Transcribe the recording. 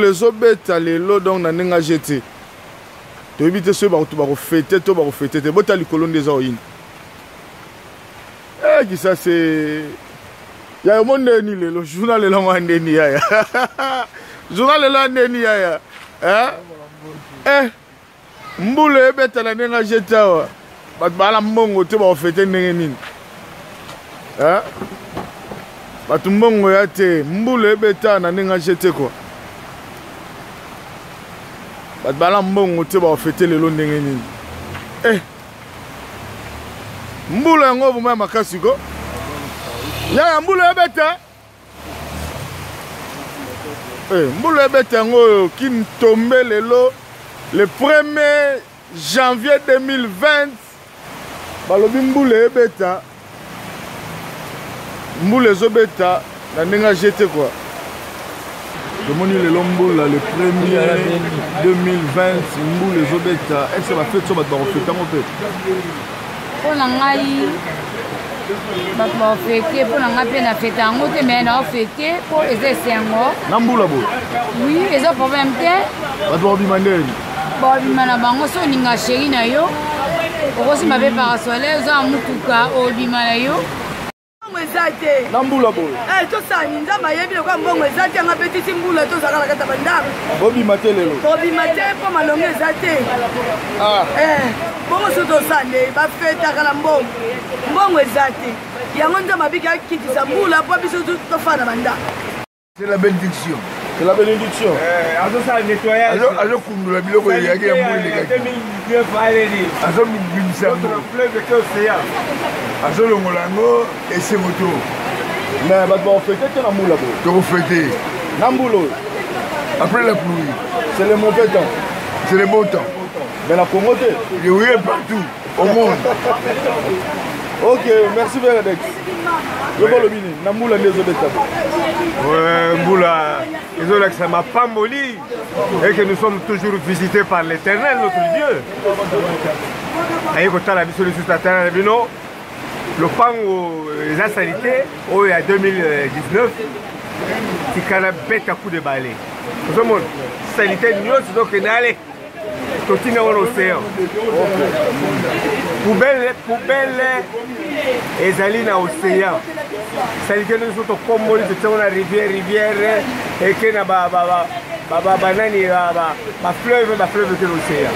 Mbula ezobeta lelo donc na ndenge age te. Toyebi te soki bato bakofete to bakofete te. Bota likolo nde eza oyini. Eh kisase yaya omoni ndenge nini lelo journal lelo yango ya ndeni yaya journal lelo ya ndeni yaya eh? Eh? Mbula ebeta na ndenge ajete awa bato baa na mbongo te bakofete ndenge nini eh? Bato mbongo ya te, mbula ebeta na ndenge ajete kua bato baa na mbongo te bakofete lelo ndenge nini eh? Mbula yango vraimen ya makasi ko yaya mbula ebeta eh, mbula ebeta yango oyo kintombe lelo le 1er janvier 2020 balobi mbula ebeta mbula ezobeta na ndenge ajete kua tomoni lelo mbula le premier 2020 mbula ezobeta ese bafete so bato bakofete yango mpe mpo na ngai bato bafete mpo na ngai mpe na fete yango te mai naofete mpo eza esengo na mbula boye oui eza problème te bato bakobima ndeni bakobima na bango so olinga sheri na yo okosimba mpe parasole oza na motuka obima na yo Mbongo eza te. Na mbula boye. Eh tosala nini Nzambe ayebi lokola mbongo eza te yanga betisi mbula tozalaka na kati ya bandako. Bobima te lelo. Tobima te mpo malonga eza te. Ah. Eh bongo soki tosala nde bafetaka na mbongo. Mbongo eza te. Yango Nzambe abiki akitisa mbula mpo biso tofanda na bandako. C'est la bénédiction. C'est la bénédiction. Eh, azosala nettoyage. Azokundola biloko eyaki ya mbula elekaki. Azobimisa yango. Azolongola yango esengo to. Mais bato bakofete te na mbula boye. Tokofete. Na mbula oyo. Après la pluie. C'est le mauvais temps. C'est le bon temps. Mais na Congo te. Oui, partout au monde. Ok, merci bien Alex. Yo bolobi nini na mbula nde ezobeta mbula ezolakisa mapamboli et que nous sommes toujours visités par l'éternel notre Dieu. Aye kotala biso lisusu tata na bino lopango eza salite oyo ya 2019 tikala beta coup de balai ozomona salite nyonso ezokende ale totinda yango na océan poubelle poubelle ezali na océan salite nyonso tokomboli totia yango na rivière rivière eke na banani bafleuve bafleuve eke na océan.